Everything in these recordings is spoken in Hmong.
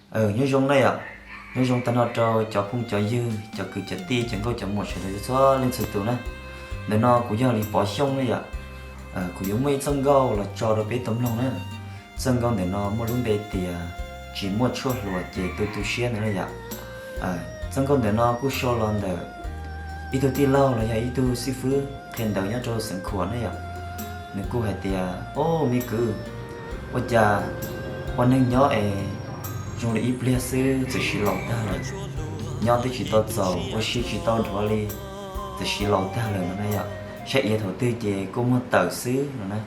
Nyob zoo na yom, nyob zoo tag nrho rau cov phooj cov ywg, cov kwv cov tij, cov nkauj cov muam sawv daws txhua leej txhua tus na. Ntawm no kuv yog Lis Pov Xyooj na yom. Kuv yuav muaj ib txoj nkauj los tso rau peb tau mloog na. Txoj nkauj ntawm no muaj lub npe tias tsis muaj tshuaj hluas ces tu tu siab ntawd na yom. Txoj nkauj ntawm no kuj sau los ntawm ib tug tij laug los yog ib tug xib fwb qhia ntawv nyob rau xeev Khuam na yom. Nws kuj hais tias, Au me kwv, ua cas ua neeg nyob es zoo li ib pliag xwb txawm siv laus tag lawm, nyob twb tsis tau txaus, ua si tsis tau dhuav li, txawm siv laus tag lawm no na yom. Saib iav thaum twg ces kuj muag tawm xwb no na.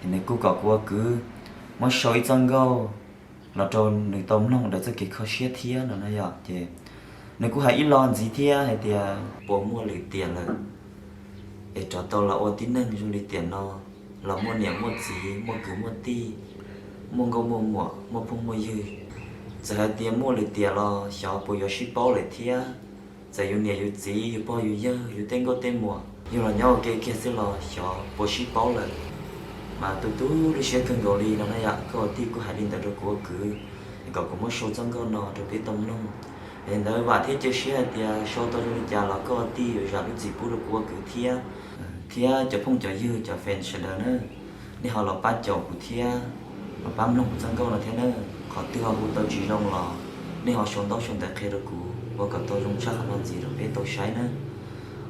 Ces nws kuj kom kuv ua kwv muab sau ib txoj nkauj los rau nws tau mloog daws txoj kev kho siab thiab no na yom. Ces nws kuj hais ib lo ntxiv thiab hais tias, Puas muaj lwm tiam lawm es rov tau los ua tib neeg zoo li tiam no, los muaj niam muaj txiv, muaj kwv muaj tij, muaj nkauj muaj muam, muaj phooj muaj ywg? Txawm hais tias muaj lwm tiam los xyov puas yuav sib paub lawm thiab? Txawm yus niam yus txiv, yus pog yus yawg, yus tej nkauj tej muam, yus los nyob ua ke kiag xwb los xyov puas sib paub lawm? Mas tu tu lub siab kawg nkaus li no na yom. Koj ua tij kuj hais li ntawd rau kuv ua kwv, kom kuv muab sau txoj nkauj no rau peb tau mloog. Yog li ntawd vam thiab cia siab hais tias sau tau zoo li cas los koj ua tij yuav zam lub txim pub rau kuv ua kwv thiab, thiab cov phooj cov ywg, cov fans sawv daws na, nej ho los pab caum kuv thiab, los pab mloog kuv txoj nkauj no thiab na. Qhov twg ho hu tau tsis zoo los nej ho sau ntaub sau ntawv qhia rau kuv ua kom tau zoo tshaj qhov no ntxiv rau peb tau saib na.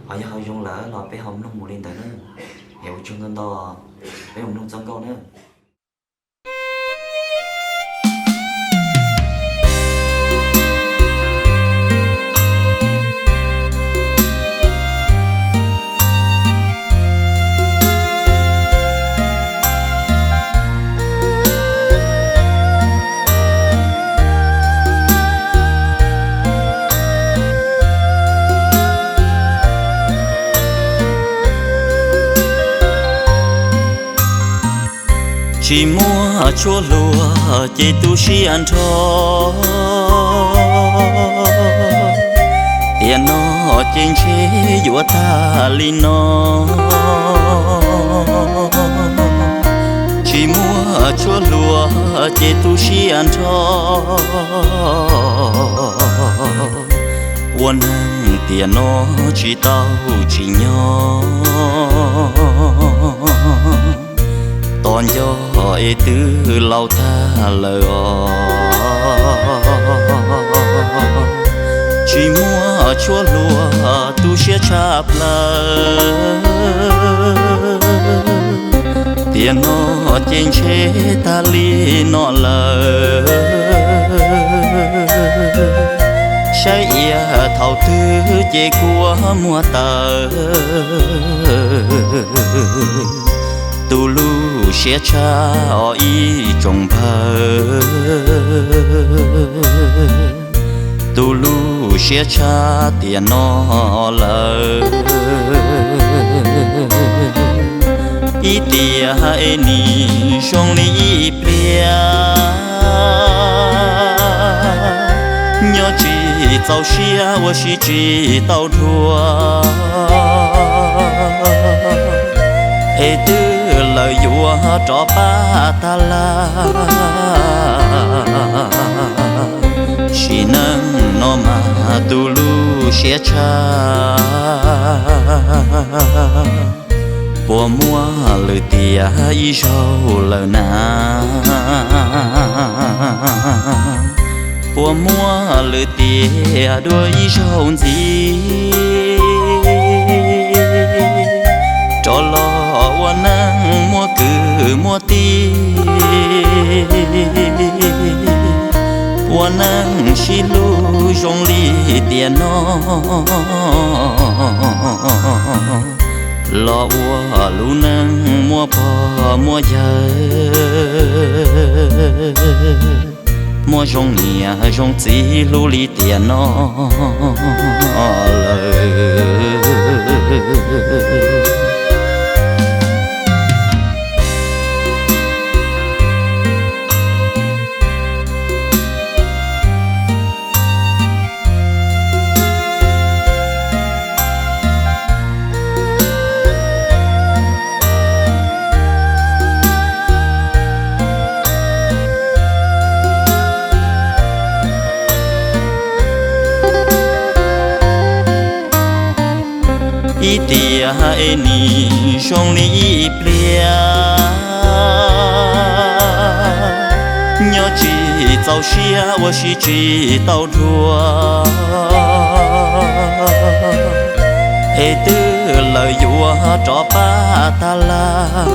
Ho yog ho zoo lawm los peb ho mloog mus li ntawd na. Es ua tsaug ntau ntau, peb mus mloog txoj nkauj na. Tsis muaj tshuaj hluas ces tu siab nrho, tiam no ces ntshe yuav tag li no. Tsis muaj tshuaj hluas ces tu siab nrho, ua neeg tiam no tsis tau tsim nyog. Tos nco es twb laus tag lawm os. Tsis muaj tshuaj hluas tu siab tshaj plaws, tiam no ces ntshe tag li no lawm. Saib iav thaum twg ces kuj muag tawm, tu lub siab tshaj os ib tsoom npawg, tu lub siab tshaj tiam no lawm. Ib tiam es nim zoo li ib pliag, nyob tsis txaus siab ua si tsis tau dhuav, es twb lawm yuav rov pab tag lawm. Sim neej no mas tu lub siab tshaj, puas muaj lwm tiam ib zaug lawm na? Puas muaj lwm tiam dua ib zaug ntxiv, rov los ua neeg muaj kwv muaj tij, ua neeg sib hlub zoo li tiam no, los ua lub neej muaj pog muaj yawg, muaj zoo niam zoo txiv hlub li tiam no lawm. Ib tiam es nim zoo li ib pliag, nyob tsis txaus siab ua si tsis tau dua, es twb lawv yuav rov pab tag lawm.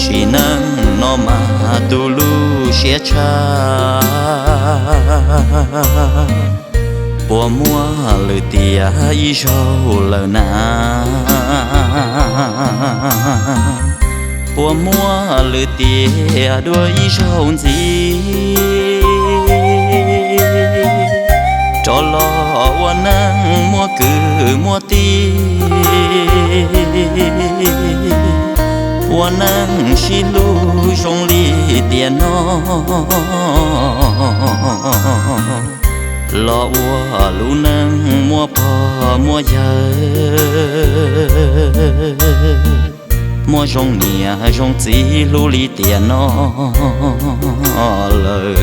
Sim neej no mas tu lub siab tshaj, puas muaj lwm tiam ib zaug lawm na? Puas muaj lwm tiam dua ib zaug ntxiv, rov los ua neej muaj kwv muaj tij, ua neej sib hlub zoo li tiam no, los ua lub neej muaj pog muaj yawg, muaj zoo niam zoo txiv hlub li tiam no lawm.